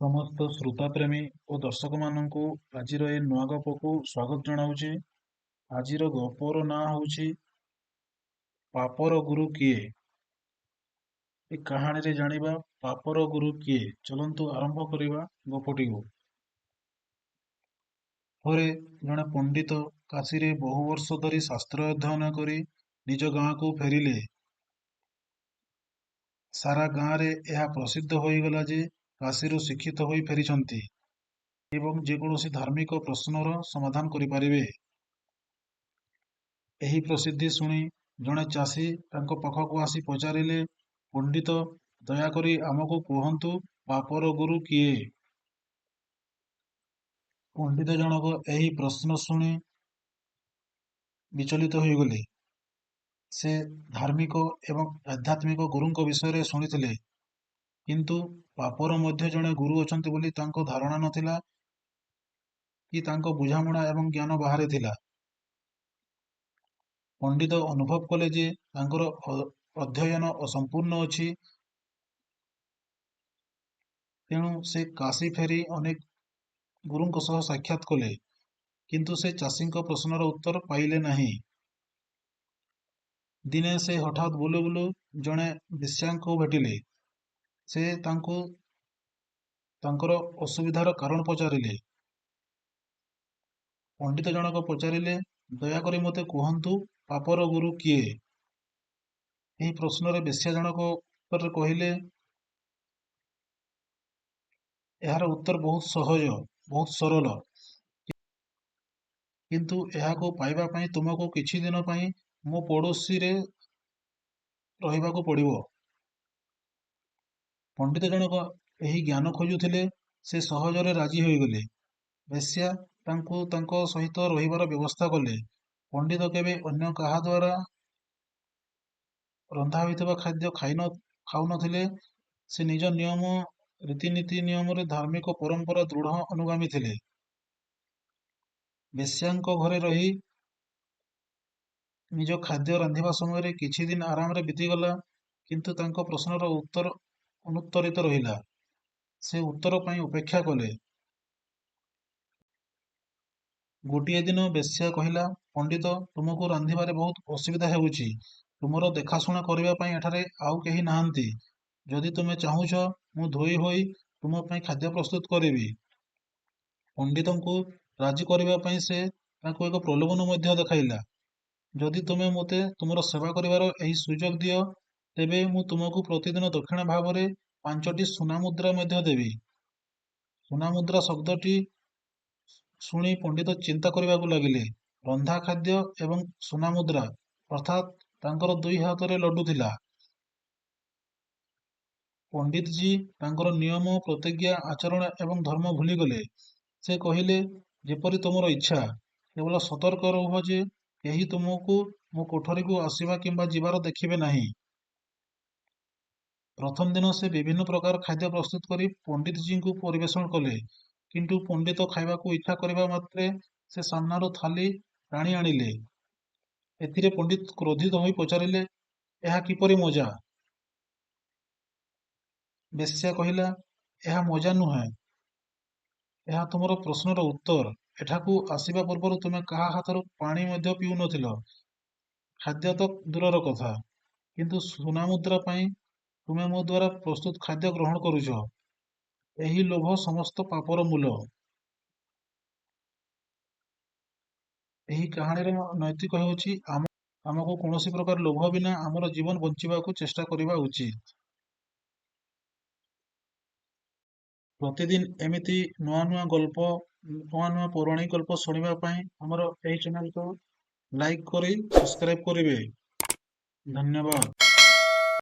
ସମସ୍ତ ଶ୍ରୋତାପ୍ରେମୀ ଓ ଦର୍ଶକମାନଙ୍କୁ ଆଜିର ଏ ନୂଆ ଗପକୁ ସ୍ୱାଗତ ଜଣାଉଛି। ଆଜିର ଗପର ନାଁ ହେଉଛି ପାପର ଗୁରୁ କିଏ। ଏ କାହାଣୀରେ ଜାଣିବା ପାପର ଗୁରୁ କିଏ। ଚଲନ୍ତୁ ଆରମ୍ଭ କରିବା ଗପଟିକୁ। ଥରେ ଜଣେ ପଣ୍ଡିତ କାଶୀରେ ବହୁ ବର୍ଷ ଧରି ଶାସ୍ତ୍ର ଅଧ୍ୟୟନ କରି ନିଜ ଗାଁକୁ ଫେରିଲେ। ସାରା ଗାଁରେ ଏହା ପ୍ରସିଦ୍ଧ ହୋଇଗଲା ଯେ କାଶୀରୁ ଶିକ୍ଷିତ ହୋଇ ଫେରିଛନ୍ତି ଏବଂ ଯେକୌଣସି ଧାର୍ମିକ ପ୍ରଶ୍ନର ସମାଧାନ କରିପାରିବେ। ଏହି ପ୍ରସିଦ୍ଧି ଶୁଣି ଜଣେ ଚାଷୀ ତାଙ୍କ ପାଖକୁ ଆସି ପଚାରିଲେ, ପଣ୍ଡିତ, ଦୟାକରି ଆମକୁ କୁହନ୍ତୁ ପାପର ଗୁରୁ କିଏ? ପଣ୍ଡିତ ଜଣକ ଏହି ପ୍ରଶ୍ନ ଶୁଣି ବିଚଳିତ ହୋଇଗଲେ। ସେ ଧାର୍ମିକ ଏବଂ ଆଧ୍ୟାତ୍ମିକ ଗୁରୁଙ୍କ ବିଷୟରେ ଶୁଣିଥିଲେ, କିନ୍ତୁ ପାପର ମଧ୍ୟ ଜଣେ ଗୁରୁ ଅଛନ୍ତି ବୋଲି ତାଙ୍କ ଧାରଣା ନଥିଲା କି ତାଙ୍କ ବୁଝାମଣା ଏବଂ ଜ୍ଞାନ ବାହାରେ ଥିଲା। ପଣ୍ଡିତ ଅନୁଭବ କଲେ ଯେ ତାଙ୍କର ଅଧ୍ୟୟନ ଅସମ୍ପୂର୍ଣ୍ଣ ଅଛି। ତେଣୁ ସେ କାଶୀ ଫେରି ଅନେକ ଗୁରୁଙ୍କ ସହ ସାକ୍ଷାତ କଲେ, କିନ୍ତୁ ସେ ଚାଷୀଙ୍କ ପ୍ରଶ୍ନର ଉତ୍ତର ପାଇଲେ ନାହିଁ। ଦିନେ ସେ ହଠାତ୍ ବୁଲୁ ବୁଲୁ ଜଣେ ବେଶ୍ୟାଙ୍କୁ ଭେଟିଲେ। ସେ ତାଙ୍କୁ ତାଙ୍କର ଅସୁବିଧାର କାରଣ ପଚାରିଲେ। ପଣ୍ଡିତ ଜଣକ ପଚାରିଲେ, ଦୟାକରି ମୋତେ କୁହନ୍ତୁ ପାପର ଗୁରୁ କିଏ? ଏହି ପ୍ରଶ୍ନରେ ବେଶ୍ୟା ଜଣକ ଉତ୍ତରରେ କହିଲେ, ଏହାର ଉତ୍ତର ବହୁତ ସହଜ, ବହୁତ ସରଳ, କିନ୍ତୁ ଏହାକୁ ପାଇବା ପାଇଁ ତୁମକୁ କିଛି ଦିନ ପାଇଁ ମୋ ପଡ଼ୋଶୀରେ ରହିବାକୁ ପଡ଼ିବ। ପଣ୍ଡିତ ଜଣକ ଏହି ଜ୍ଞାନ ଖୋଜୁଥିଲେ। ସେ ସହଜରେ ରାଜି ହୋଇଗଲେ। ବେଶ୍ୟା ତାଙ୍କୁ ତାଙ୍କ ସହିତ ରହିବାର ବ୍ୟବସ୍ଥା କଲେ। ପଣ୍ଡିତ କେବେ ଅନ୍ୟ କାହା ଦ୍ୱାରା ରନ୍ଧା ହୋଇଥିବା ଖାଦ୍ୟ ଖାଉନଥିଲେ। ସେ ନିଜ ନିୟମ ରୀତିନୀତି ନିୟମରେ ଧାର୍ମିକ ପରମ୍ପରା ଦୃଢ଼ ଅନୁଗାମୀ ଥିଲେ। ବେଶ୍ୟାଙ୍କ ଘରେ ରହି ନିଜ ଖାଦ୍ୟ ରାନ୍ଧିବା ସମୟରେ କିଛି ଦିନ ଆରାମରେ ବିତିଗଲା, କିନ୍ତୁ ତାଙ୍କ ପ୍ରଶ୍ନର ଉତ୍ତର ଅନୁତ୍ତରିତ ରହିଲା। ସେ ଉତ୍ତର ପାଇଁ ଅପେକ୍ଷା କଲେ। ଗୋଟିଏ ଦିନ ବେଶ୍ୟା କହିଲା, ପଣ୍ଡିତ, ତୁମକୁ ରାନ୍ଧିବାରେ ବହୁତ ଅସୁବିଧା ହେଉଛି। ତୁମର ଦେଖାଶୁଣା କରିବା ପାଇଁ ଏଠାରେ ଆଉ କେହି ନାହାନ୍ତି। ଯଦି ତୁମେ ଚାହୁଁଛ, ମୁଁ ଧୋଇ ହୋଇ ତୁମ ପାଇଁ ଖାଦ୍ୟ ପ୍ରସ୍ତୁତ କରିବି। ପଣ୍ଡିତଙ୍କୁ ରାଜି କରିବା ପାଇଁ ସେ ତାଙ୍କୁ ଏକ ପ୍ରଲୋଭନ ମଧ୍ୟ ଦେଖାଇଲା। ଯଦି ତୁମେ ମୋତେ ତୁମର ସେବା କରିବାର ଏହି ସୁଯୋଗ ଦିଅ, ତେବେ ମୁଁ ତୁମକୁ ପ୍ରତିଦିନ ଦକ୍ଷିଣା ଭାବରେ 5ଟି ସୁନା ମୁଦ୍ରା ମଧ୍ୟ ଦେବି। ସୁନା ମୁଦ୍ରା ଶବ୍ଦଟି ଶୁଣି ପଣ୍ଡିତ ଚିନ୍ତା କରିବାକୁ ଲାଗିଲେ। ରନ୍ଧା ଖାଦ୍ୟ ଏବଂ ସୁନା ମୁଦ୍ରା, ଅର୍ଥାତ୍ ତାଙ୍କର ଦୁଇ ହାତରେ ଲଡୁ ଥିଲା। ପଣ୍ଡିତଜୀ ତାଙ୍କର ନିୟମ, ପ୍ରତିଜ୍ଞା, ଆଚରଣ ଏବଂ ଧର୍ମ ଭୁଲିଗଲେ। ସେ କହିଲେ, ଯେପରି ତୁମର ଇଚ୍ଛା, କେବଳ ସତର୍କ ରୁହ ଯେ କେହି ତୁମକୁ ମୋ କୋଠରୀକୁ ଆସିବା କିମ୍ବା ଯିବାର ଦେଖିବେ ନାହିଁ। ପ୍ରଥମ ଦିନ ସେ ବିଭିନ୍ନ ପ୍ରକାର ଖାଦ୍ୟ ପ୍ରସ୍ତୁତ କରି ପଣ୍ଡିତଜୀଙ୍କୁ ପରିବେଷଣ କଲେ। କିନ୍ତୁ ପଣ୍ଡିତ ଖାଇବାକୁ ଇଚ୍ଛା କରିବା ମାତ୍ରେ ସେ ସାମ୍ନାରୁ ଥାଳି ଟାଣି ଆଣିଲେ। ଏଥିରେ ପଣ୍ଡିତ କ୍ରୋଧିତ ହୋଇ ପଚାରିଲେ, ଏହା କିପରି ମଜା? ବେଶ୍ୟା କହିଲା, ଏହା ମଜା ନୁହେଁ, ଏହା ତୁମର ପ୍ରଶ୍ନର ଉତ୍ତର। ଏଠାକୁ ଆସିବା ପୂର୍ବରୁ ତୁମେ କାହା ହାତରୁ ପାଣି ମଧ୍ୟ ପିଉନଥିଲ, ଖାଦ୍ୟ ତ ଦୂରର କଥା। କିନ୍ତୁ ସୁନାମୁଦ୍ରା ପାଇଁ ତୁମେ ମୋ ଦ୍ୱାରା ପ୍ରସ୍ତୁତ ଖାଦ୍ୟ ଗ୍ରହଣ କରୁଛ। ଏହି ଲୋଭ ସମସ୍ତ ପାପର ମୂଳ। ଏହି କାହାଣୀର ନୈତିକ ହେଉଛି, ଆମକୁ କୌଣସି ପ୍ରକାର ଲୋଭ ବିନା ଆମର ଜୀବନ ବଞ୍ଚିବାକୁ ଚେଷ୍ଟା କରିବା ଉଚିତ। ପ୍ରତିଦିନ ଏମିତି ନୂଆ ନୂଆ ଗଳ୍ପ, ନୂଆ ନୂଆ ପୌରାଣିକ ଗଳ୍ପ ଶୁଣିବା ପାଇଁ ଆମର ଏହି ଚ୍ୟାନେଲକୁ ଲାଇକ୍ କରି ସବସ୍କ୍ରାଇବ୍ କରିବେ। ଧନ୍ୟବାଦ।